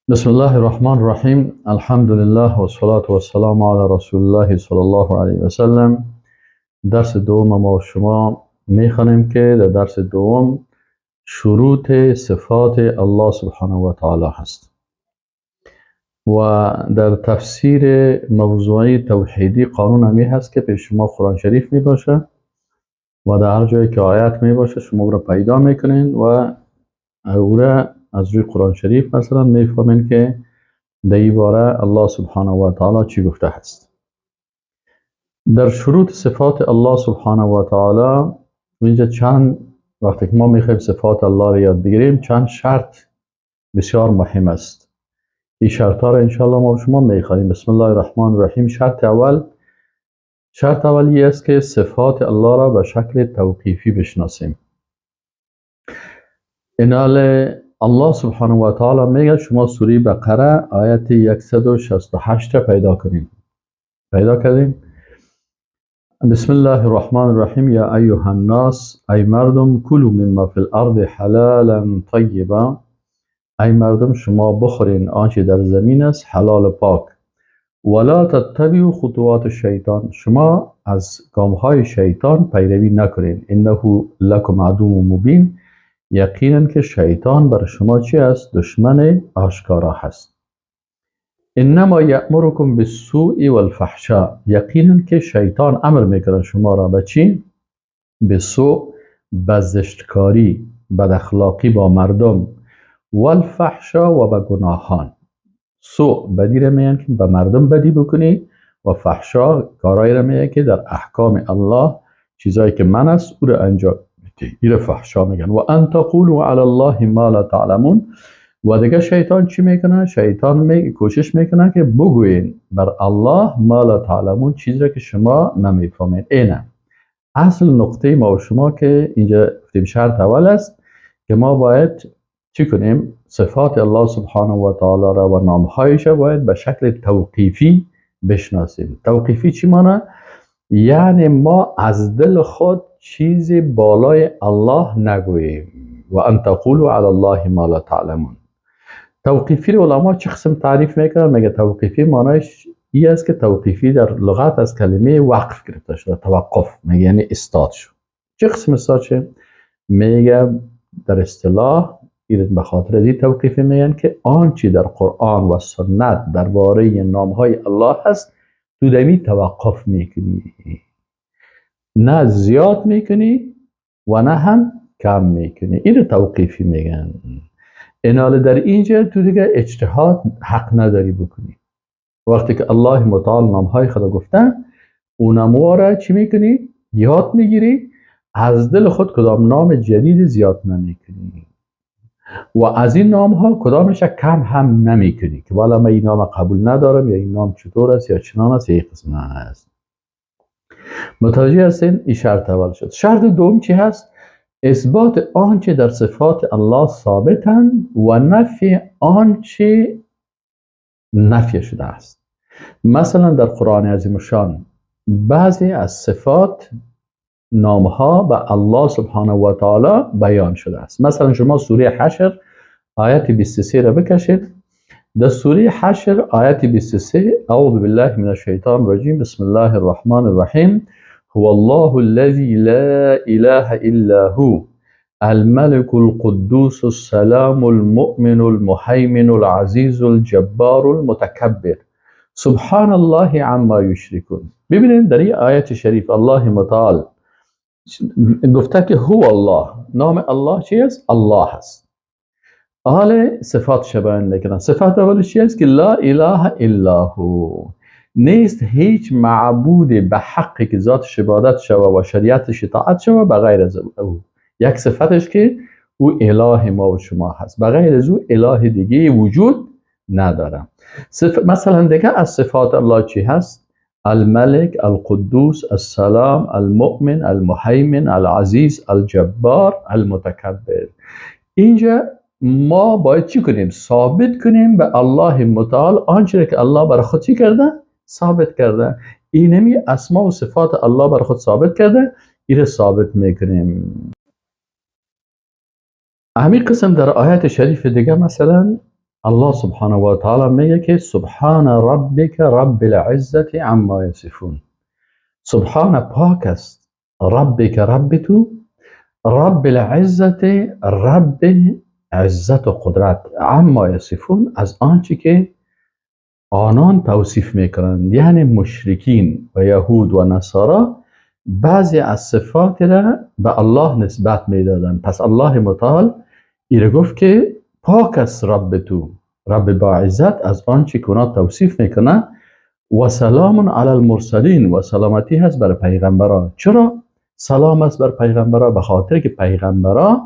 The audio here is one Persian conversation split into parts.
بسم الله الرحمن الرحیم. الحمدلله و الصلاة و السلام علی رسول الله صلی الله علیه و سلم. درس دوم ما و شما میخوانیم که در درس دوم شروط صفات الله سبحانه و تعالی هست و در تفسیر موضوعی توحیدی قانون همی هست که پیش شما قرآن شریف می باشه و در هر جایی که آیت می باشه شما را پیدا میکنین و او را از روی قرآن شریف مثلا میفهمین که در این باره الله سبحانه و تعالی چی گفته هست. در شروط صفات الله سبحانه و تعالی اینجا چند وقتی که ما میخوایم صفات الله را یاد بگیریم چند شرط بسیار مهم است. این شرط ها را انشاءالله ما شما میخوانیم. بسم الله الرحمن الرحیم. شرط اول این است که صفات الله را به شکل توقیفی بشناسیم. اینال الله سبحانه و تعالی میگه شما سوره بقره آیت 168 را پیدا کنیم. پیدا کردیم. بسم الله الرحمن الرحیم. یا ایها الناس، ای مردم، کلوا مما فی الارض حلالا طیبا. ای مردم شما بخورین آنچه در زمین است حلال و پاک. ولا تتبعوا خطوات الشیطان، شما از گامهای شیطان پیروی نکنین. انه لکم عدو مبین، یقینا که شیطان بر شما چی است؟ دشمن آشکارا هست. انما یأمرکم بالسوء والفحشاء، یقینا که شیطان امر میکنه شما را به چی؟ به سوء، به زشتکاری، بد اخلاقی با مردم، والفحشاء و به گناهان. سوء بدی را میگن که به مردم بدی بکنی و فحشا کارایی را میگن که در احکام الله چیزایی که من است او را انجام میدی، این فحشا میگن. و ان تقولوا علی الله ما لا تعلمون. و دیگه شیطان چی میکنه؟ شیطان کوشش میکنه که بگوین بر الله ما لا تعلمون، چیزی را که شما نمیفهمین. اینه اصل نقطه ما و شما که اینجا گفتیم شرط اول است که ما باید چی کنیم؟ صفات الله سبحانه و تعالی را و نامهایش باید به شکل توقیفی بشناسیم. توقیفی چی مانه؟ یعنی ما از دل خود چیزی بالای الله نگوییم. و ان تقولوا علی الله ما لا تعلمون. توقیفی رو علما چه قسم تعریف میکنن؟ میگه توقیفی معنیش ای است که توقیفی در لغت از کلمه وقف گرفته شده، توقف، میگه یعنی استاد شد. چه قسم استاد شد؟ میگه در اصطلاح این به خاطر از این توقیفی میگن که آنچه در قرآن و سنت درباره نامهای الله هست تو دمی توقف میکنی، نه زیاد میکنی و نه هم کم میکنی. این رو توقیفی میگن. اینال در اینجا تو دیگه اجتهاد حق نداری بکنی. وقتی که الله متعال نامهای خدا گفته اونمو را چی میکنی؟ یاد میگیری، از دل خود کدام نام جدید زیاد نمیکنی و از این نام ها کدامش کم هم نمیکنی که والا من این نام قبول ندارم یا این نام چطور است یا چنان است یا این قسم است. متوجه هستین؟ این شرط اول شد. شرط دوم چی هست؟ اثبات آنچه در صفات الله ثابتند و نفی آنچه نفی شده است. مثلا در قرآن عظیم الشان بعضی از صفات نامها به الله سبحانه و تعالی بیان شده است. مثلا شما سوره حشر آیت 23 را بکشید. در سوره حشر آیت 23، اعوذ بالله من الشیطان الرجیم، بسم الله الرحمن الرحیم، هو الله الذي لا اله الا هو الملك القدوس السلام المؤمن المهيمن العزيز الجبار المتکبر سبحان الله عما یشرکون. ببینید در این آیت شریف الله متعال گفته که هو الله، نام الله چی است؟ الله است. حال صفات بیان میکنن. صفات اولش چی است؟ که لا اله الا هو، نیست هیچ معبود به حقی که ذاتش عبادت شوه و شریعتش اطاعت شوه به غیر از او. یک صفتش که او اله ما و شما هست، به غیر از او اله دیگه وجود نداره. مثلا دیگه از صفات الله چی هست؟ الملك القدوس السلام المؤمن المهیمن العزیز الجبار المتکبر. اینجا ما باید چی کنیم؟ ثابت کنیم به الله متعال آنچه که الله برای خود چی کرده؟ ثابت کرده. اینمی اسما و صفات الله برای خود ثابت کرده، این ثابت میکنیم. همین قسم در آیت شریف دیگه مثلا الله سبحانه و تعالی میگه که سبحان ربک رب العزة عما یصفون. سبحان پاک است، ربک رب تو، رب العزة رب عزت و قدرت، عما یصفون از آنچه که آنان توصیف میکنند. یعنی مشرکین و یهود و نصارا بعضی از صفات را به الله نسبت میدادند. پس الله متعال ایره گفت که پاک است رب تو، رب با عزت از آنچه که اونا توصیف میکنه. و سلام علی المرسلین، و سلامتی هست بر پیغمبران. چرا سلام است بر پیغمبران؟ به خاطر که پیغمبران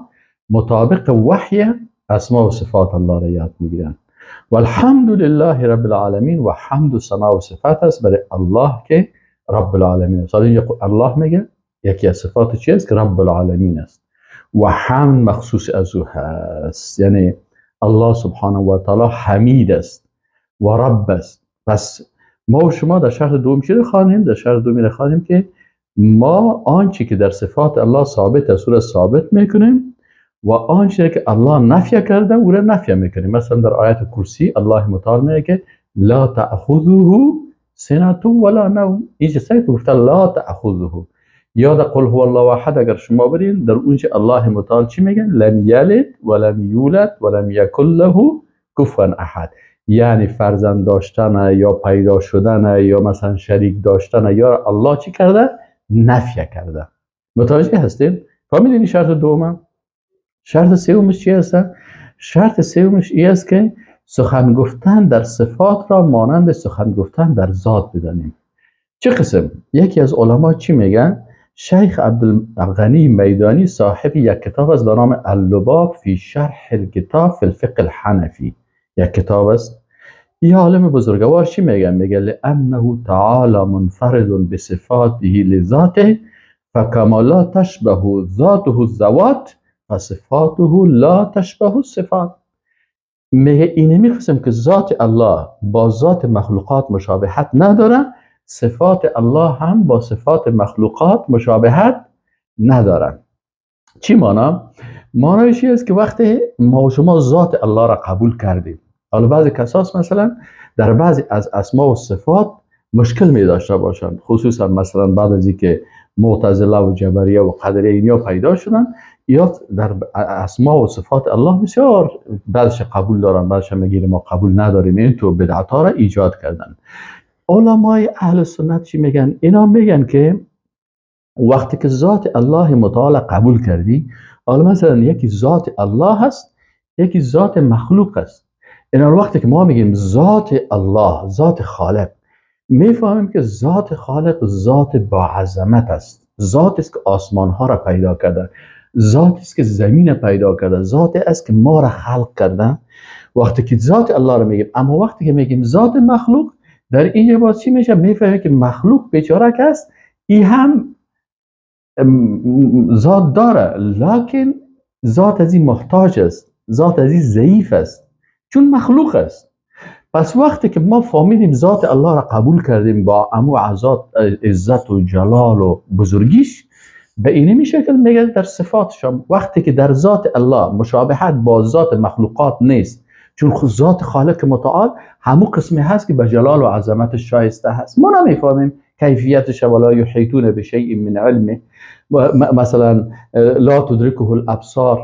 مطابق وحی اسما و صفات الله را یاد میگیرند. و الحمد لله رب العالمین، و حمد و ثنا و صفات است برای الله که رب العالمین است. الله میگه یکی از صفات چی است؟ که رب العالمین است و حمد مخصوص از او هست. یعنی الله سبحانه و تعالی حمید است و رب است. پس ما و شما در شرط دوم چی رو خوانیم؟ در شرط دوم خوانیم که ما آنچه که در صفات الله ثابت است او را ثابت میکنیم و آنچه که الله نفی کرده او را نفی میکنیم. مثلا در آیت کرسی الله متعال میگه که لا تأخذه سنة ولا نوم. اینجا سعی گفته لا تأخذه. یا در قل هو الله احد اگر شما برین در اونجا الله متعال چی میگن؟ لم یلد ولم یولد ولم یکن له کفوا احد. یعنی فرزند داشتن یا پیدا شدن یا مثلا شریک داشتن یا الله چی کرده؟ نفی کرده. متوجه هستیم؟ فهمیدین شرط دوم؟ شرط سومش چی هست؟ شرط سومش این است که سخن گفتن در صفات را مانند سخن گفتن در ذات بدانیم. چه قسم؟ یکی از علما چی میگن؟ شیخ عبدالغنی میدانی صاحب یک کتاب است به نام اللباب فی شرح الکتاب فی الفقه الحنفی، یک کتاب است. این عالم بزرگوار چی میگه؟ میگه لانه تعالی منفرد بصفاته لذاته فکما لا تشبه ذاته الذوات فصفاته لا تشبه الصفات. میگه اینمی قسم که ذات الله با ذات مخلوقات مشابهت نداره، صفات الله هم با صفات مخلوقات مشابهت ندارن. چی مانا؟ معنایش این است که وقتی ما و شما ذات الله را قبول کردیم، حالا بعضی کساس مثلا در بعضی از اسما و صفات مشکل می داشته باشند، خصوصا مثلا بعد از اینکه معتزله و جبریه و قدریه اینا پیدا شدن، یا در اسما و صفات الله بسیار بعضش قبول دارن، بعضش میگه ما قبول نداریم، این تو بدعت ها را ایجاد کردن. علمای اهل سنت چی میگن؟ اینا میگن که وقتی که ذات الله متعال قبول کردی، حالا مثلا یکی ذات الله هست، یکی ذات مخلوق است. اینا وقتی که ما میگیم ذات الله، ذات خالق، میفهمیم که ذات خالق ذات با عظمت است، ذات است که آسمان ها را پیدا کرده، ذات است که زمین پیدا کرده، ذات است که ما را خلق کرده. وقتی که ذات الله را میگیم، اما وقتی که میگیم ذات مخلوق، در اینجا باز چی میشه؟ میفهمیم که مخلوق بیچاره است، ای هم ذات داره، لکن ذات از این محتاج است، ذات از این ضعیف است، چون مخلوق است. پس وقتی که ما فهمیدیم ذات الله را قبول کردیم با امو عزت و جلال و بزرگیش، به اینمی شکل میگه در صفاتشم وقتی که در ذات الله مشابهت با ذات مخلوقات نیست، چون ذات خالق متعال همون قسمی هست که به جلال و عظمت شایسته هست، ما نمیفهمیم کیفیتش، ولا یحیطون بشیء من علمه، مثلا لا تدرکه الابصار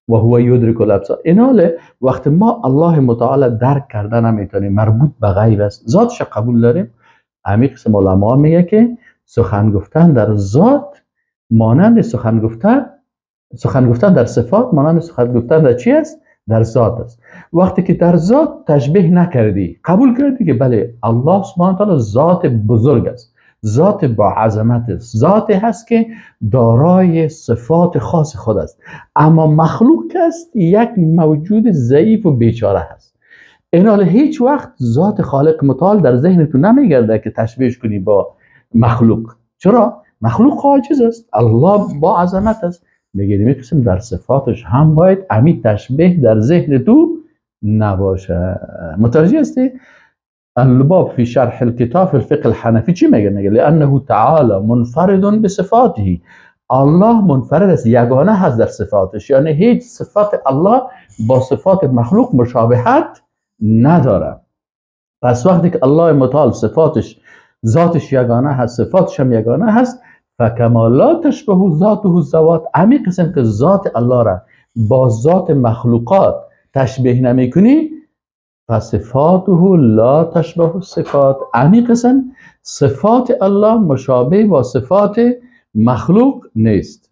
و هو یدرک الابصار. ایناله وقتی ما الله متعال درک کردن نمیتونیم، مربوط به غیب است، ذاتش قبول داریم. همین قسم علما میگه که سخن گفتن در ذات مانند سخن گفتن در صفات مانند سخن گفتن در چی است؟ در ذات است. وقتی که در ذات تشبیه نکردی، قبول کردی که بله الله سبحانه و تعالی ذات بزرگ است، ذات با عظمت است، ذات هست که دارای صفات خاص خود است، اما مخلوق است یک موجود ضعیف و بیچاره هست. اینال هیچ وقت ذات خالق متعال در ذهنتون نمیگرده که تشبیهش کنی با مخلوق. چرا؟ مخلوق عاجز است، الله با عظمت است. میگه قسم در صفاتش هم باید امی تشبیه در ذهن تو نباشه. متوجه هستی؟ اللباب فی شرح الکتاب الفقه الحنفی چی میگه؟ میگه لانه تعالی منفرد بصفاته. الله منفرد است، یگانه هست در صفاتش، یعنی هیچ صفات الله با صفات مخلوق مشابهت نداره. پس وقتی که الله متعال صفاتش ذاتش یگانه هست، صفاتش هم یگانه هست، فکما لا تشبه ذاته الذوات، امی قسم که ذات الله را با ذات مخلوقات تشبیه نمیکنی، فصفاته لا تشبه الصفات، امی قسم صفات الله مشابه با صفات مخلوق نیست.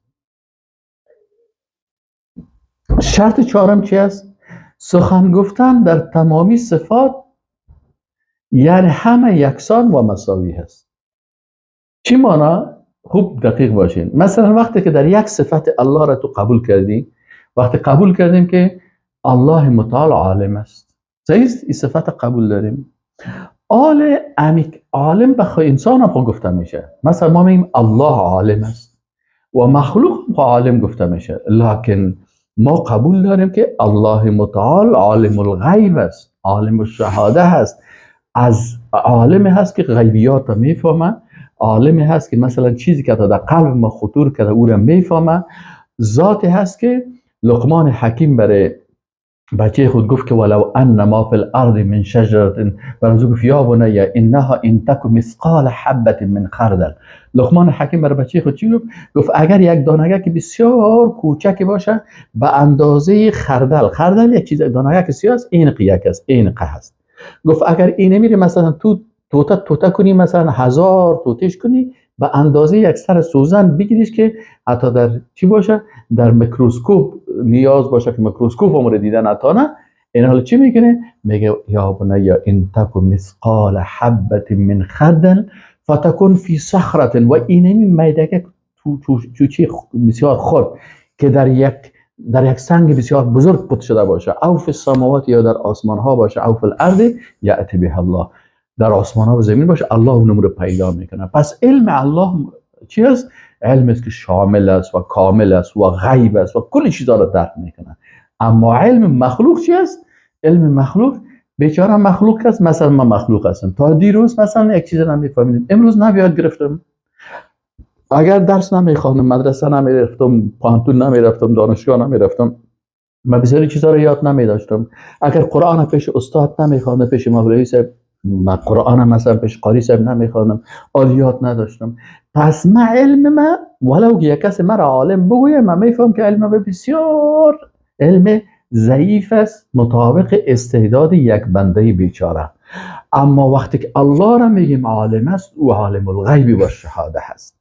شرط چهارم چی است؟ سخن گفتن در تمامی صفات یعنی همه یکسان و مساوی هست. چی مانا؟ خوب دقیق باشین. مثلا وقتی که در یک صفت الله را تو قبول کردی، وقتی قبول کردیم که الله متعال عالم است، صحیح است؟ این صفت قبول داریم. عالم به انسان هم گفته میشه. مثلا ما میگیم الله عالم است و مخلوق هم عالم گفته میشه، لکن ما قبول داریم که الله متعال عالم الغیب است، عالم الشهاده هست، از عالم هست که غیبیات را میفهمه، عالم هست که مثلا چیزی که در قلب ما خطور کرده او را میفهمه، ذاتی هست که لقمان حکیم برای بچه خود گفت که ولو ان ما فی الارض من شجره، برای گفت یا بنی انها ان تک مثقال حبه من خردل. لقمان حکیم برای بچه خود چی گفت؟ گفت اگر یک دانه که بسیار کوچک باشه به اندازه خردل، خردل یک چیز دانه که سیاه است، این یک است، این هست. گفت اگر اینه میره مثلا تو توته توته کنی، مثلا 1000 توتش کنی، به اندازه یک سر سوزن بگیریش که حتی در چی باشه، در میکروسکوپ نیاز باشه که میکروسکوپ هم رو دیدن نتانه. این حالا چی میکنه؟ میگه یا بنی ان تک مثقال حبه من خردل فتکن فی صخره، و اینمی میدگه تو چی بسیار خرد که در یک سنگ بسیار بزرگ پت شده باشه، او فی السماوات یا در آسمان ها باشه، او فی الارض یأتی بها الله، در آسمان ها و زمین باشه، الله اونم رو پیدا میکنه. پس علم الله چی است؟ علم است که شامل است و کامل است و غیب است و کل چیزا رو درک میکنه. اما علم مخلوق چی است؟ علم مخلوق بیچاره مخلوق است. مثلا من مخلوق هستم، تا دیروز مثلا یک چیز نمیفهمیدم، امروز نه یاد گرفتم. اگر درس نمیخواندم، مدرسه نمیرفتم، پانتون نمیرفتم، دانشگاه نمیرفتم، من بسیاری چیزا رو یاد نمیداشتم. اگر قرآن پیش استاد نمیخواندم، پیش مولوی صاحب، من قرآن مثلا پیش قاری صاحب نمیخواندم، عالیات نداشتم. پس من علم ما ولو که یک کس مرا عالم بگویه، من میفهم که علم ما بسیار علم ضعیف است مطابق استعداد یک بنده بیچاره. اما وقتی که الله را میگیم عالم است، او عالم الغیب و شهاده هست.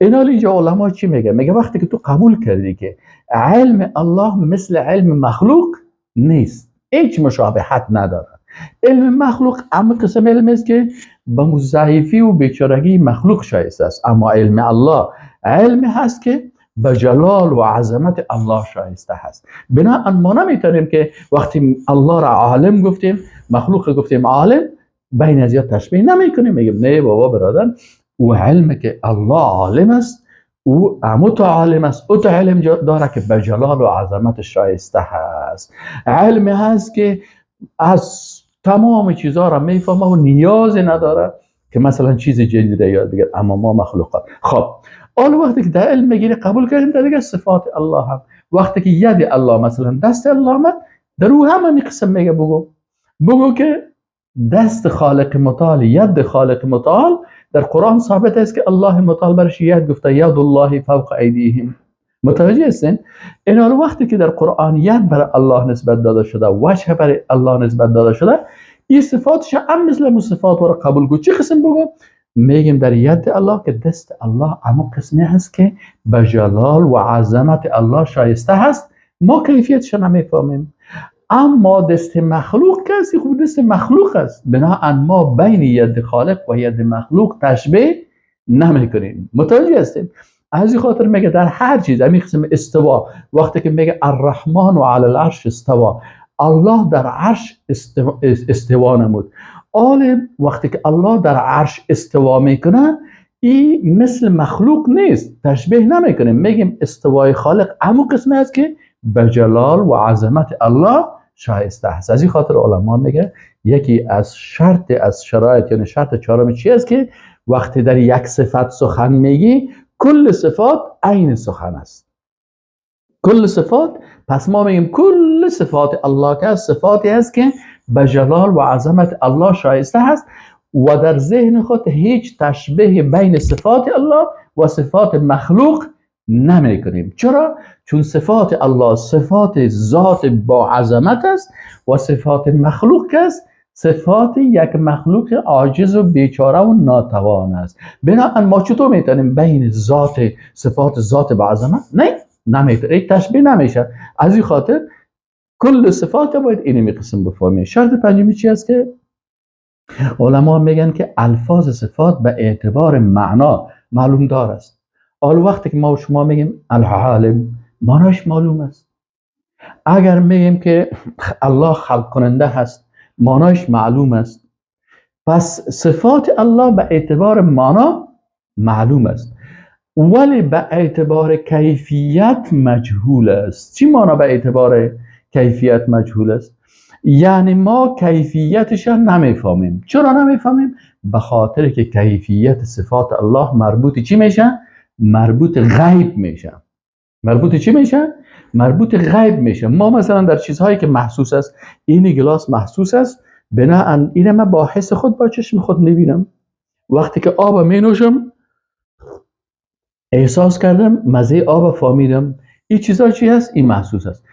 اینا اینجا علما چی میگه؟ میگه وقتی که تو قبول کردی که علم الله مثل علم مخلوق نیست، هیچ مشابهت نداره. علم مخلوق اما قسم علم است که به مضعفی و بیچارگی مخلوق شایسته است، اما علم الله علم هست که به جلال و عظمت الله شایسته هست. بنابراین ما نمیتونیم که وقتی الله را عالم گفتیم، مخلوق گفتیم عالم، بین از یاد تشبیه نمیکنیم. میگیم نه بابا برادر، او علم که الله عالم است، او عموت عالم است، او تا علم داره که به جلال و عظمت شایسته هست. علم هست که از تمام چیزها را میفهمه و نیاز نداره که مثلا چیز جدید یاد بگیره. اما ما مخلوقات، خب اون وقتی که در علم میگیره قبول کردیم، در دیگه صفات الله هم وقتی که ید الله مثلا دست الله آمد، در او هم همی قسم میگه بگو که دست خالق متعال، ید خالق متعال در قرآن ثابت است که الله متعال برش ید گفته، ید الله فوق ایدیهم. متوجه هستین؟ اینا رو وقتی که در قرآن ید برای الله نسبت داده شده، وجه برای الله نسبت داده شده، این صفاتش هم مثل صفات رو قبول کن. چه قسم بگو؟ میگیم در ید الله که دست الله اما قسمی هست که به جلال و عظمت الله شایسته هست، ما کیفیتش نمیفهمیم. اما دست مخلوق کسی خوب دست مخلوق است، بنابراین ما بین ید خالق و ید مخلوق تشبیه نمیکنیم. متوجه هستیم؟ از این خاطر میگه در هر چیز همین قسم استوا، وقتی که میگه الرحمن و علی العرش استوا، الله در عرش استوا نمود. عالم وقتی که الله در عرش استوا میکنه، این مثل مخلوق نیست، تشبیه نمیکنیم. میگیم استوای خالق همون قسمی است که به جلال و عظمت الله شایسته است. از این خاطر علما میگه یکی از شرط از شرایط، یعنی شرط چهارم چی است؟ که وقتی در یک صفت سخن میگی، کل صفات عین سخن است. کل صفات، پس ما میگیم کل صفات الله که صفاتی است که به جلال و عظمت الله شایسته هست و در ذهن خود هیچ تشبیه بین صفات الله و صفات مخلوق نمی کنیم. چرا؟ چون صفات الله صفات ذات با عظمت است و صفات مخلوق است صفات یک مخلوق عاجز و بیچاره و ناتوان است. بنابراین ما چطور میتونیم بین ذات صفات ذات با عظمت؟ نه، نمیتونیم، تشبیه نمیشه. از این خاطر کل صفات باید اینمی قسم بفهمیم. شرط پنجمی چی است که علما میگن که الفاظ صفات به اعتبار معنا معلوم دار است. حال وقتی که ما و شما میگیم العالم، معناش معلوم است. اگر میگیم که الله خلق کننده هست، معناش معلوم است. پس صفات الله به اعتبار معنا معلوم است، ولی به اعتبار کیفیت مجهول است. چی معنا به اعتبار کیفیت مجهول است؟ یعنی ما کیفیتش نمیفهمیم. چرا نمیفهمیم؟ به خاطر که کیفیت صفات الله مربوط چی میشه؟ مربوط غیب میشه. مربوط چی میشه؟ مربوط غیب میشه. ما مثلا در چیزهایی که محسوس است، این گلاس محسوس است، بناهن اینه من با حس خود با چشم خود میبینم. وقتی که آب می نوشم احساس کردم مزه آب فهمیدم. این چیزها چی هست؟ این محسوس است.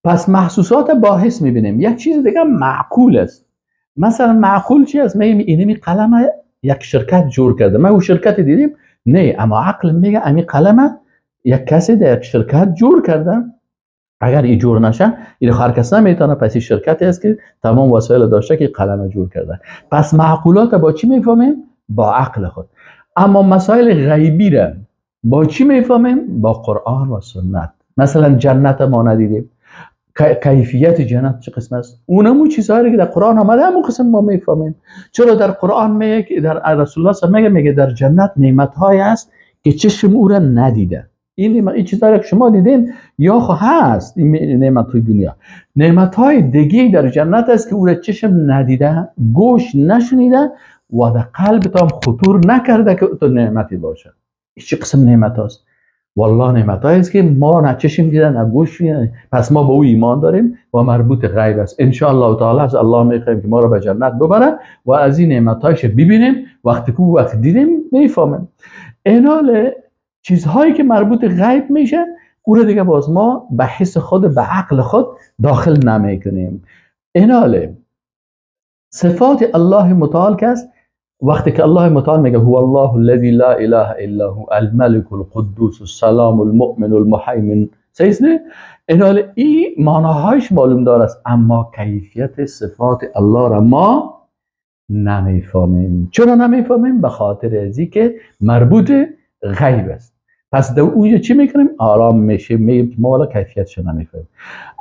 پس محسوسات با حس میبینیم. یک چیز دیگه معقول است. مثلا معقول چی است؟ میگیم اینمی قلم یک شرکت جور کرده. ما اون شرکت دیدیم؟ نه، اما عقل میگه امی قلم یک کسی در یک شرکت جور کرده. اگر این جور نشه این هر کس نمیتونه. پس این شرکتی است که تمام وسایل داشته که قلم جور کرده. پس معقولات با چی میفهمیم؟ با عقل خود. اما مسائل غیبی را با چی میفهمیم؟ با قرآن و سنت. مثلا جنت ما ندیدیم، کیفیت جنت چه قسم است؟ اونمو چیزهایی که در قرآن آمده همون قسم ما میفهمیم. چرا در قرآن میگه، در رسول الله میگه، میگه در جنت نعمت‌های است که چشم او را ندیده. این چیزهایی که شما دیدین یا خو هست، این نعمت‌های دنیا. نعمت‌های دیگه در جنت است که او را چشم ندیده، گوش نشنیده و در قلبتان خطور نکرده که تو نعمتی باشه. چه قسم نعمت هاست؟ والله نعمت هایی است که ما نه چشم دیده نه گوش دیده. پس ما به او ایمان داریم و مربوط غیب است. ان شاء الله تعالی از الله میخوایم که ما را به جنت ببره و از این نعمت هایش ببینیم. وقتی که وقت دیدیم میفهمیم. اینال چیزهایی که مربوط غیب میشه او را دیگه باز ما به حس خود، به عقل خود داخل نمیکنیم. اینال صفات الله متعال که است، وقتی که الله متعال میگه هو الله الذی لا اله الا هو الملك القدوس السلام المؤمن المهیمن، صحیح نه؟ اینال این معناهایش معلوم دار است، اما کیفیت صفات الله را ما نمیفهمیم. چرا نمیفهمیم؟ به خاطر از اینکه مربوط غیب است. پس در اونجا چی میکنیم؟ آرام میشیم، میگیم که ما والا کیفیتش نمیفهمیم.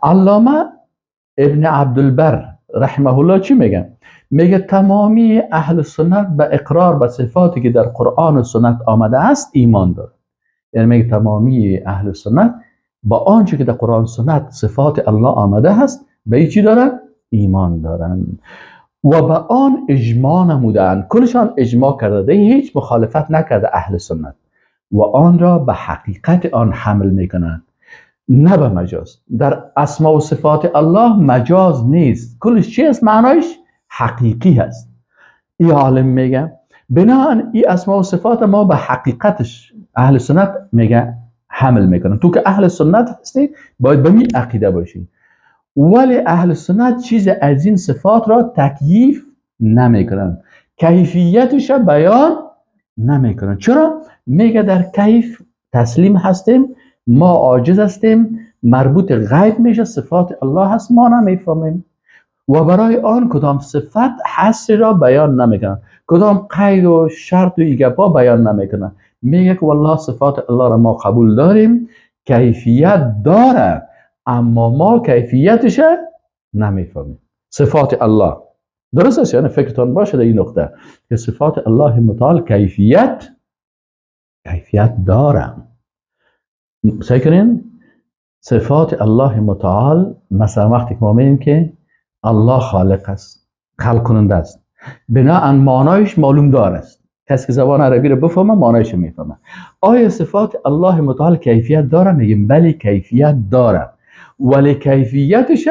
علامه ابن عبدالبر رحمه الله چی میگه؟ میگه تمامی اهل سنت به اقرار به صفاتی که در قرآن و سنت آمده است ایمان داره. یعنی میگه تمامی اهل سنت با آنچه که در قرآن و سنت صفات الله آمده است به چی دارن؟ ایمان دارن و به آن اجماع نمودن. کلشان اجماع کرده، هیچ مخالفت نکرده اهل سنت و آن را به حقیقت آن حمل میکنند، نه به مجاز. در اسما و صفات الله مجاز نیست، کلش چی است؟ معنایش حقیقی هست. این عالم میگه بناهن این اسما و صفات ما به حقیقتش اهل سنت میگه حمل میکنن. تو که اهل سنت هستی باید به می عقیده باشی، ولی اهل سنت چیز از این صفات را تکییف نمیکنن، کیفیتش بیان نمیکنن. چرا؟ میگه در کیف تسلیم هستیم، ما عاجز هستیم، مربوط غیب میشه، صفات الله هست، ما نمیفهمیم و برای آن کدام صفت حصر را بیان نمیکنن، کدام قید و شرط و ایگپا بیان نمیکنن. میگه که والله صفات الله را ما قبول داریم، کیفیت داره، اما ما کیفیتش نمیفهمیم. صفات الله درست است، یعنی فکرتان باشه در این نقطه که صفات الله متعال کیفیت داره. سعی کنین صفات الله متعال، مثلا وقتی که ما میگیم که الله خالق است، خلق کننده است، بناهن معنایش معلوم دار است. کسی که زبان عربی رو بفهمه معنایش میفهمه. آیا صفات الله متعال کیفیت داره؟ میگیم بله کیفیت داره، ولی کیفیتش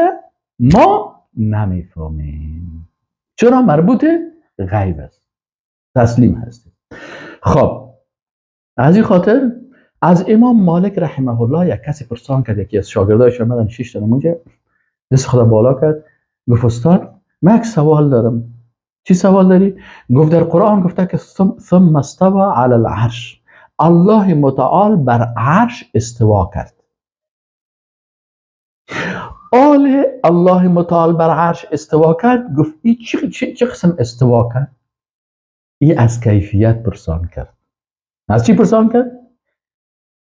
ما نمیفهمیم. چرا؟ مربوط غیب است، تسلیم هستیم. خب از این خاطر از امام مالک رحمه الله یک کسی پرسان کرد، یکی از شاگردایش آمدن 6 تا اونجا، دست خدا بالا کرد، گفت استاد من یک سوال دارم. چی سوال داری؟ گفت در قرآن گفته که ثم استوى علی العرش، الله متعال بر عرش استوا کرد. آل الله متعال بر عرش استوا کرد، گفت این چه قسم استوا کرد؟ این از کیفیت پرسان کرد. از چی پرسان کرد؟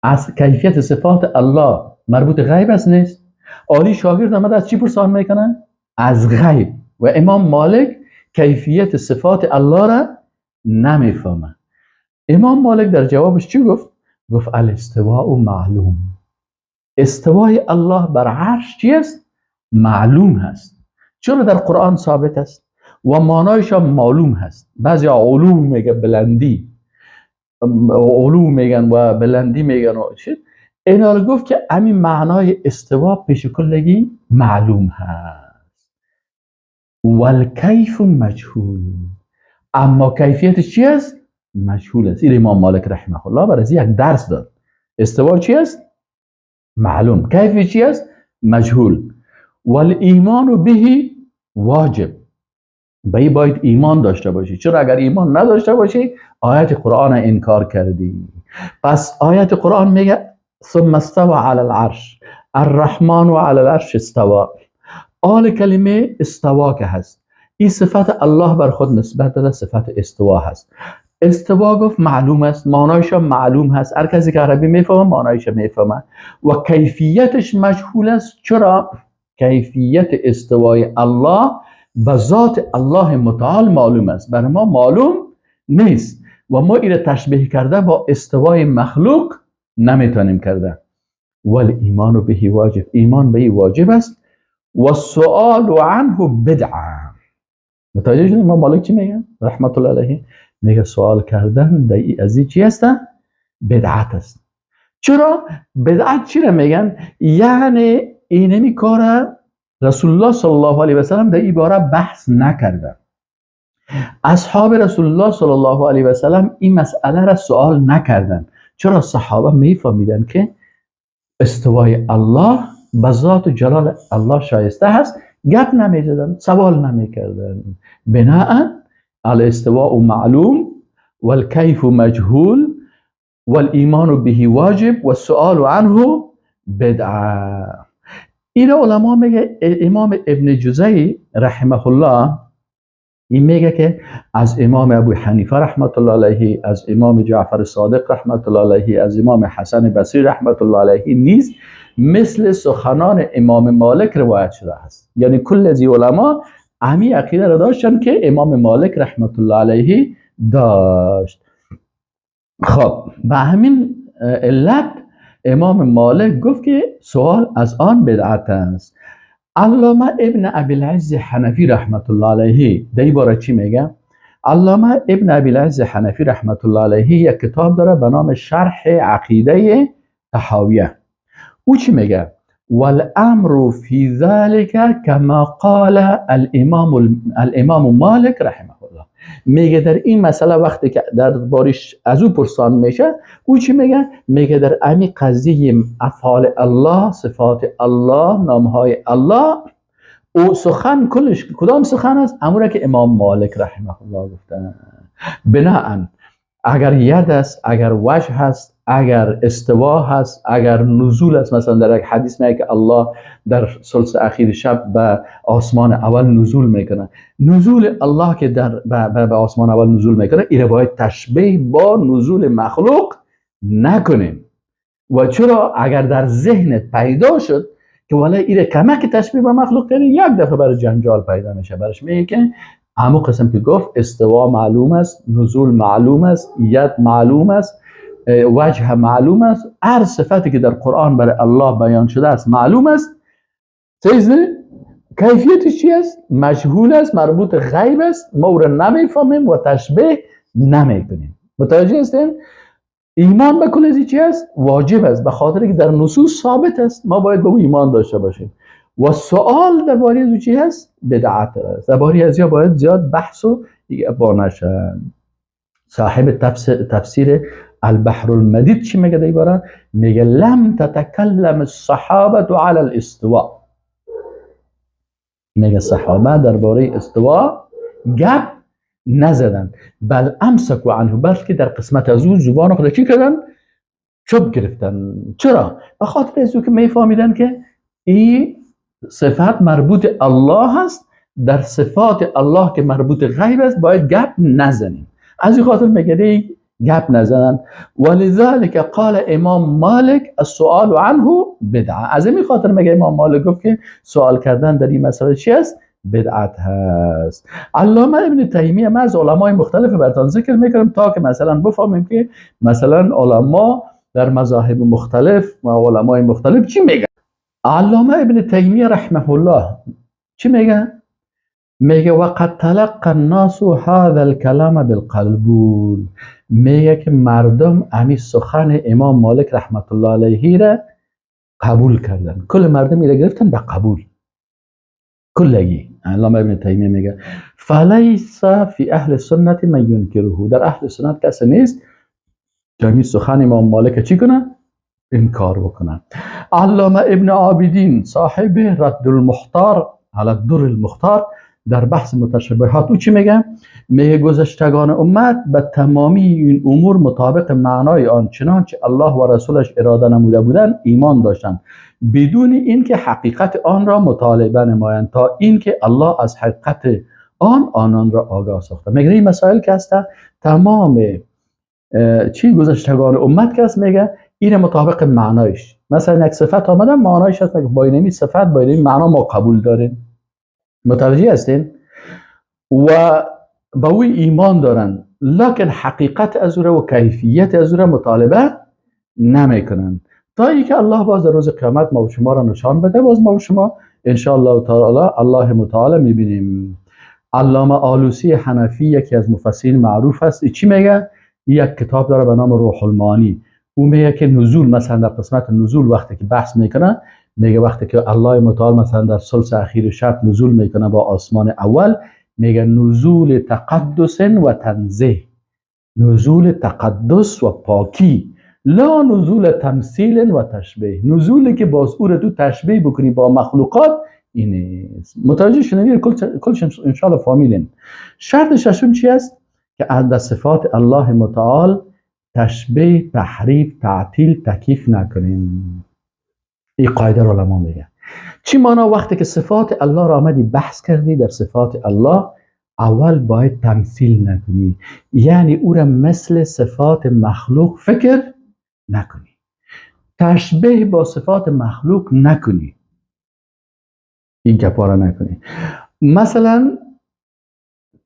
از کیفیت صفات الله مربوط غیب است نیست. آلی شاگرد آمد از چی پرسان میکنه؟ از غیب. و امام مالک کیفیت صفات الله را نمیفهمه. امام مالک در جوابش چی گفت؟ گفت الاستواء معلوم، استوای الله بر عرش چی است؟ معلوم هست. چرا؟ در قرآن ثابت است و معنایش هم معلوم هست. بعضی علو میگه بلندی، علو میگن و بلندی میگن و چی. اینا رو گفت که همین معنای استوا پیش کلگی معلوم هست. والکیف مجهول، اما کیفیت چی است؟ مجهول است. این امام مالک رحمه الله برای یک درس داد. استوا چی است؟ معلوم. کیف چی است؟ مجهول. والایمان به واجب، به باید ایمان داشته باشی. چرا؟ اگر ایمان نداشته باشی آیت قرآن انکار کردی. پس آیت قرآن میگه ثم استوى علی العرش، الرحمن و علی العرش استوى. آل کلمه استوا که هست، این صفت الله بر خود نسبت داده، صفت استوا هست. استوا گفت معلوم است، معنایش معلوم هست، هر کسی که عربی میفهمه معنایش میفهمه، و کیفیتش مجهول است. چرا؟ کیفیت استوای الله به ذات الله متعال معلوم است، برای ما معلوم نیست و ما ایره تشبیه کرده با استوای مخلوق نمیتونیم کرده. والایمان به واجب، ایمان به واجب است. و سؤال عنه بدعه. متوجه شدید امام مالک چی میگه رحمت الله علیه؟ میگه سوال کردن از این چی هست؟ بدعت است. چرا؟ بدعت چی را میگن؟ یعنی اینمی کار رسول الله صلی الله علیه و سلم در این باره بحث نکرده. اصحاب رسول الله صلی الله علیه و سلم این مسئله را سوال نکردن. چرا؟ صحابه میفهمیدن که استوای الله به ذات و جلال الله شایسته هست، گپ نمیزدن، سوال نمیکردن. بناء الاستواء معلوم والکیف مجهول والایمان به واجب والسؤال عنه بدعه. این علما میگه، امام ابن جوزی رحمه الله این میگه که از امام ابو حنیفه رحمت الله علیه، از امام جعفر صادق رحمت الله علیه، از امام حسن بصری رحمت الله علیه نیز مثل سخنان امام مالک روایت شده است. یعنی کل از علما همی عقیده را داشتن که امام مالک رحمت الله علیه داشت. خب به همین علت امام مالک گفت که سوال از آن بدعت است. علامه ابن ابی العز حنفی رحمت الله علیه در این باره چی میگه؟ علامه ابن ابی العز حنفی رحمت الله علیه یک کتاب داره به نام شرح عقیده طحاویه. او چی میگه؟ والامر فی ذلك کما قال الامام مالک رحمه الله. میگه در این مسئله وقتی که در بارش از او پرسان میشه، او چی میگه؟ میگه در امی قضیه افعال الله، صفات الله، نامهای الله، او سخن کلش کدام سخن است؟ امره که امام مالک رحمه الله گفتن. بناهن اگر ید است، اگر وجه هست، اگر استوا هست، اگر نزول است، مثلا در یک حدیث میگه که الله در ثلث اخیر شب به آسمان اول نزول میکنه. نزول الله که در به آسمان اول نزول میکنه، این باید تشبیه با نزول مخلوق نکنیم. و چرا؟ اگر در ذهنت پیدا شد که والا ایره کمک تشبیه با مخلوق کنی، یک دفعه برای جنجال پیدا میشه. برش میگه که همون قسم که گفت استوا معلوم است، نزول معلوم است، ید معلوم است، وجه معلوم است، هر صفتی که در قرآن برای الله بیان شده است معلوم است. کیفیتش چی است؟ مجهول است، مربوط غیب است، ما او را نمیفهمیم و تشبیه نمیکنیم. متوجه هستیم؟ ایمان به کل چی است؟ واجب است، به خاطر که در نصوص ثابت است، ما باید به او ایمان داشته باشیم. و سوال درباره از چی هست؟ بدعت است. درباره از یا باید زیاد بحث و با نشه. صاحب تفسیر البحر المدید چی میگه در باره؟ میگه لم تتکلم الصحابه علی الاستواء. میگه صحابه درباره استوا گپ نزدن، بل امسکوا عنه، بلکه در قسمت از او زبان خود چی کردن؟ چوب گرفتن. چرا؟ به خاطر از او که میفهمیدن که این صفت مربوط الله است، در صفات الله که مربوط غیب است باید گپ نزنیم. از این خاطر میگه گپ نزنن. ولذلك قال امام مالک السؤال عنه بدعه. از این خاطر میگه امام مالک گفت که سوال کردن در این مسئله چی است؟ بدعت هست. علامه ابن تیمیه، من از علمای مختلف براتون ذکر میکنم تا که مثلا بفهمیم که مثلا علما در مذاهب مختلف و علمای مختلف چی میگن. علامه ابن تیمیه رحمه الله چی میگه؟ میگه وقد تلقى الناس هذا الكلام بالقبول. میگه که مردم امی سخن امام مالک رحمت الله علیه را قبول کردن، کل مردم را گرفتن به قبول کلگی. علامه ابن تیمیه میگه فلیس فی اهل سنت من ینکره، در اهل سنت کسی نیست که امی سخن امام مالک چی کنه؟ انکار بکنه. علامه ابن عابدین صاحب رد المختار علی الدر المختار در بحث متشابهات او چی میگه؟ میگه گذشتگان امت به تمامی این امور مطابق معنای آن چنانچه الله و رسولش اراده نموده بودند ایمان داشتند، بدون اینکه حقیقت آن را مطالبه نمایند تا اینکه الله از حقیقت آن آنان را آگاه ساخته. میگه این مسائل که هست تمام چی گذشتگان امت که هست، میگه این مطابق معنایش، مثلا یک صفت آمده معنایش هست، میگه با اینمی صفت با اینمی معنا ما قبول داریم. متوجه هستین؟ و با اوی ایمان دارن، لکن حقیقت از او و کیفیت از او را مطالبه نمیکنن تا اینکه الله باز در روز قیامت ما و شما را نشان بده. باز ما و شما ان شاء الله تعالی الله متعال میبینیم. علامه آلوسی حنفی یکی از مفسرین معروف است، چی میگه؟ یک کتاب داره به نام روح المعانی. او میگه که نزول، مثلا در قسمت نزول وقتی که بحث میکنه، میگه وقتی که الله متعال مثلا در ثلث اخیر شب نزول میکنه با آسمان اول، میگه نزول تقدس و تنزیه، نزول تقدس و پاکی، لا نزول تمثیل و تشبیه. نزولی که باز او رو تو تشبیه بکنی با مخلوقات اینه. متوجه شدین؟ کلش ان شاء الله فهمیدین. شرط ششم چی است؟ که از صفات الله متعال تشبیه، تحریف، تعطیل، تکییف نکنیم. این قاعده رو علما میگن. چی معنا؟ وقتی که صفات الله را آمدی بحث کردی در صفات الله، اول باید تمثیل نکنی، یعنی او را مثل صفات مخلوق فکر نکنی، تشبیه با صفات مخلوق نکنی، این گپا را نکنی. مثلا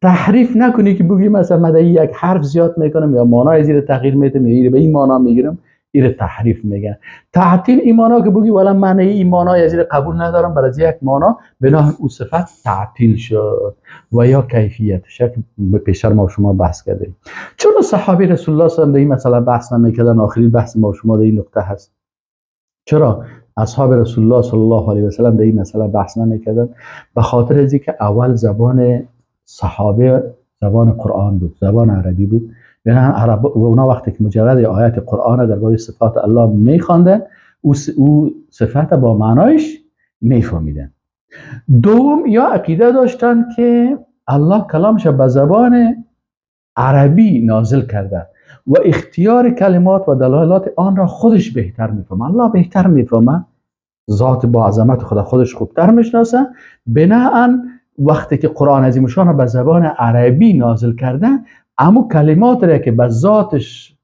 تحریف نکنی که بگی مثلا من یک حرف زیاد میکنم یا معنای زیر تغییر میدم یا به این معنا میگیرم، این تحریف میگن. تعطیل این معنا که بگی ولی معنی این معنای از قبول ندارم، برای یک معنا بنا او صفت تعطیل شد و یا کیفیتش که پیشتر ما شما بحث کردیم. چرا صحابی رسول الله صلی الله علیه و آله مثلا بحث نمیکردن؟ آخرین بحث ما شما در این نقطه هست. چرا اصحاب رسول الله صلی الله علیه و سلم در این مسئله بحث نمیکردن؟ به خاطر از اینکه اول زبان صحابه زبان قرآن بود، زبان عربی بود. یعنی عرب و اونا وقتی که مجرد آیات قرآن درباره صفات الله میخواندن، او صفات با معنایش میفهمیدن. دوم، یا عقیده داشتن که الله کلامش به زبان عربی نازل کرده و اختیار کلمات و دلالات آن را خودش بهتر میفهمه. الله بهتر میفهمه، ذات با عظمت خدا خودش خوبتر میشناسه. بناهن وقتی که قرآن عظیم شان به زبان عربی نازل کرده، اما کلمات را که به ذاتش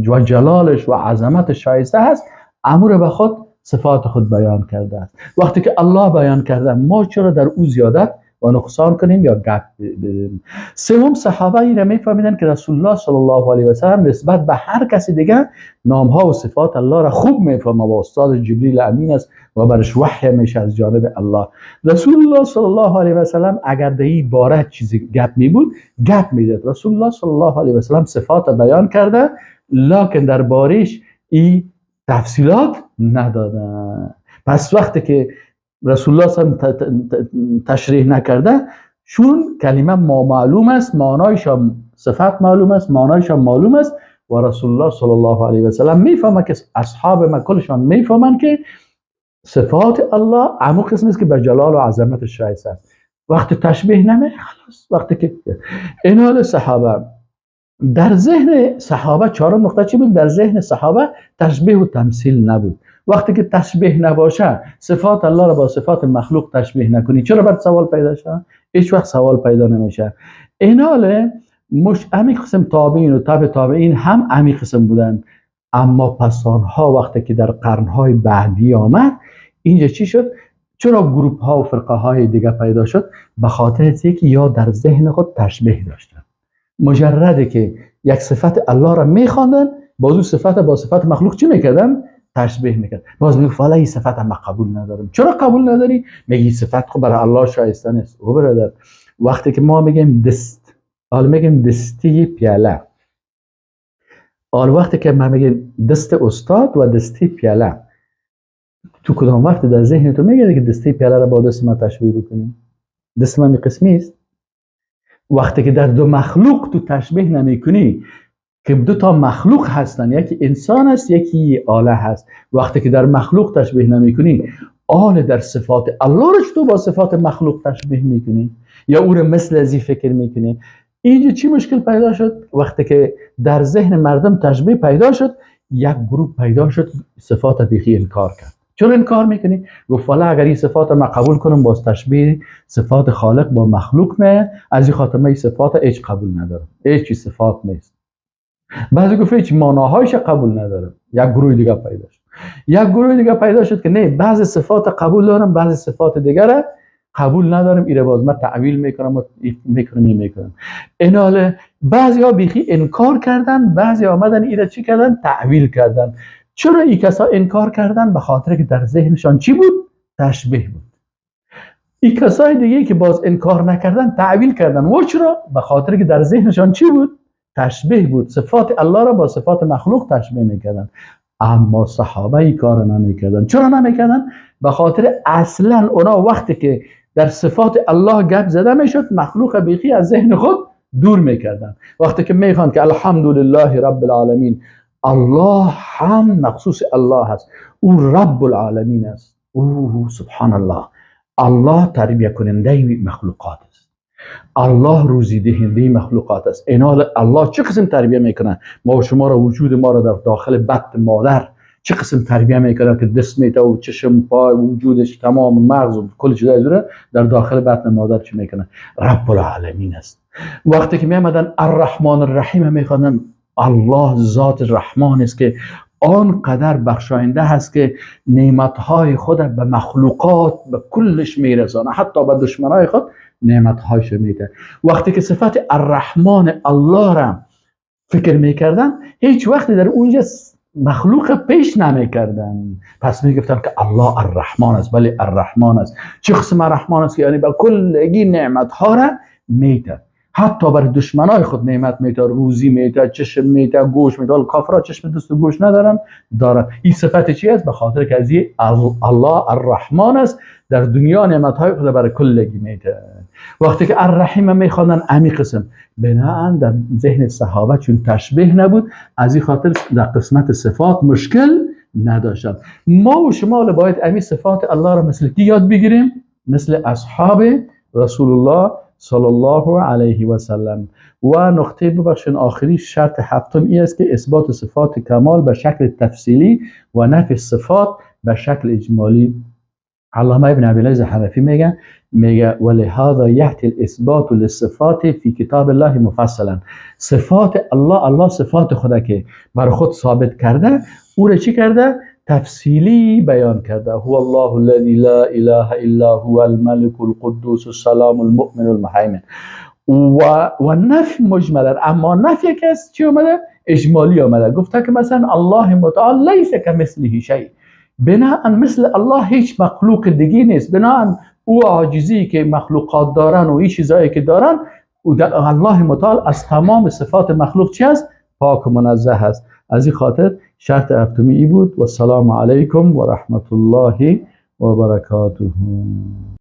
و جلالش و عظمتش شایسته هست، امو را به خود صفات خود بیان کرده است. وقتی که الله بیان کرده، ما چرا در او زیادت و نقصان کنیم یا گپ بدیم؟ سوم، صحابه این را میفهمیدن که رسول الله صلی الله علیه و سلم نسبت به هر کسی دیگه نام ها و صفات الله را خوب میفهمه و استاد جبریل امین است و برش وحی میشه از جانب الله. رسول الله صلی الله علیه و سلم اگر در این باره چیزی گپ میبود، گپ میداد. رسول الله صلی الله علیه و سلم صفات بیان کرده، لکن در بارش این تفصیلات ندادن. پس وقتی که رسول الله صلی تشریح نکرده، چون کلمه ما معلوم است، معنایش هم صفت معلوم است، معنایش هم معلوم است و رسول الله صلی الله علیه و سلم میفهمه که اصحاب ما کلشان میفهمن که صفات الله همون قسم است که به جلال و عظمت شایسته است. وقتی تشبیه نمی خلاص، وقتی که این حال صحابه در ذهن صحابه چهارم نقطه چی بود؟ در ذهن صحابه تشبیه و تمثیل نبود. وقتی که تشبیه نباشه، صفات الله را با صفات مخلوق تشبیه نکنی، چرا باید سوال پیدا شه؟ هیچ وقت سوال پیدا نمیشه. این حال امی قسم تابعین و تابع تابعین هم امی قسم بودن، اما پس آنها وقتی که در قرنهای بعدی آمد اینجا چی شد؟ چرا گروپ ها و فرقه های دیگه پیدا شد؟ به خاطر اینکه یا در ذهن خود تشبیه داشتن، مجرده که یک صفت الله را میخواندن، باز اون صفت با صفت مخلوق چی میکردن؟ تشبیه میکرد. باز میگفت والا این صفت ما قبول ندارم. چرا قبول نداری؟ میگی صفت خب برای الله شایسته نیست. او برادر، وقتی که ما میگیم دست، حالا میگیم دستی پیاله، حالا وقتی که ما میگیم دست استاد و دستی پیاله، تو کدام وقت در ذهن تو میگه که دستی پیاله را با دست ما تشبیه بکنی؟ دست ما می قسمی است. وقتی که در دو مخلوق تو تشبیه نمیکنی که دو تا مخلوق هستن، یکی انسان است یکی آله هست، وقتی که در مخلوق تشبیه نمیکنی، آله در صفات الله رو تو با صفات مخلوق تشبیه میکنی یا او رو مثل ازی فکر میکنی؟ اینجا چی مشکل پیدا شد؟ وقتی که در ذهن مردم تشبیه پیدا شد، یک گروه پیدا شد صفات بیخی انکار کرد. چون انکار میکنی؟ گفت والا اگر این صفات ما قبول کنم باز تشبیه صفات خالق با مخلوق نه، از این خاطر من این صفات هیچ قبول ندارم، هیچ صفات نیست. بعضی گفت هیچ معناهایش قبول ندارم. یک گروه دیگه پیدا شد. یک گروه دیگه پیدا شد که نه، بعضی صفات قبول دارم، بعضی صفات دیگه قبول ندارم، ایره باز من تعویل میکنم و میکنم. این حال بعضی ها بیخی انکار کردن، بعضی آمدن ایره چی کردن؟ تعویل کردن. چرا این کسا انکار کردن؟ به خاطر که در ذهنشان چی بود؟ تشبیه بود. این کسای دیگه که باز انکار نکردن تعویل کردن. و چرا؟ به خاطر که در ذهنشان چی بود؟ تشبیه بود. صفات الله را با صفات مخلوق تشبیه میکردن. اما صحابه این کار نمیکردن. چرا نمیکردن؟ به خاطر اصلا اونا وقتی که در صفات الله گپ زده میشد، مخلوق بیخی از ذهن خود دور میکردن. وقتی که میخوان که الحمدلله رب العالمین، الله هم مخصوص الله هست، او رب العالمین است، او سبحان الله، الله تربیه کننده مخلوقات است، الله روزی دهنده مخلوقات است. اینا الله چه قسم تربیه میکنه؟ ما و شما را، وجود ما را در داخل بطن مادر چه قسم تربیه میکنه که دست میته و چشم پای وجودش تمام مغز و کل چیزای داره در داخل بطن مادر چه میکنه؟ رب العالمین است. وقتی که میامدن الرحمن الرحیم میخواندن، الله ذات رحمان است که آنقدر بخشاینده هست که نعمتهای خود به مخلوقات به کلش میرسانه، حتی به دشمنای خود نعمتهایش میده. وقتی که صفت الرحمن الله را فکر میکردن، هیچ وقتی در اونجا مخلوق پیش نمیکردن. پس میگفتن که الله الرحمن است، ولی الرحمن است. چه قسم الرحمن است که یعنی به کلگی نعمتها را میده، حتی بر دشمنای خود نعمت میده، روزی میده، چشم میده، گوش میده. کافرها چشم دست و گوش ندارن، دارن. این صفت چی است؟ به خاطر که از الله الرحمن است، در دنیا نعمتهای خود برای کلگی میده. وقتی که الرحیم میخواندن، امی قسم بناهن در ذهن صحابه چون تشبیه نبود، از این خاطر در قسمت صفات مشکل نداشتن. ما و شما باید امی صفات الله را مثل کی یاد بگیریم؟ مثل اصحاب رسول الله صلی الله علیه و سلم. و نقطه ببخشین آخری شرط هفتم این است که اثبات صفات کمال به شکل تفصیلی و نفی صفات به شکل اجمالی. علامه ابن ابی العز حنفی میگه ولهذا یأتی الاثبات للصفات فی کتاب الله مفصلا. صفات الله، الله صفات خدا که بر خود ثابت کرده، او را چی کرده؟ تفصیلی بیان کرده. هو الله الذی لا اله الا هو الملک القدوس السلام المؤمن المهیمن. و نفی مجملا، اما نفی که از چی اومده؟ اجمالی اومده. گفته که مثلا الله متعال لیس کمثله شیء، بناء مثل الله هیچ مخلوق دیگه نیست، بناء او عاجزی که مخلوقات دارن و این چیزایی که دارن، او الله متعال از تمام صفات مخلوق چی است؟ پاک و منزه است. از این خاطر شرط هفتمی ای بود. و السلام علیکم و رحمت الله و برکاته.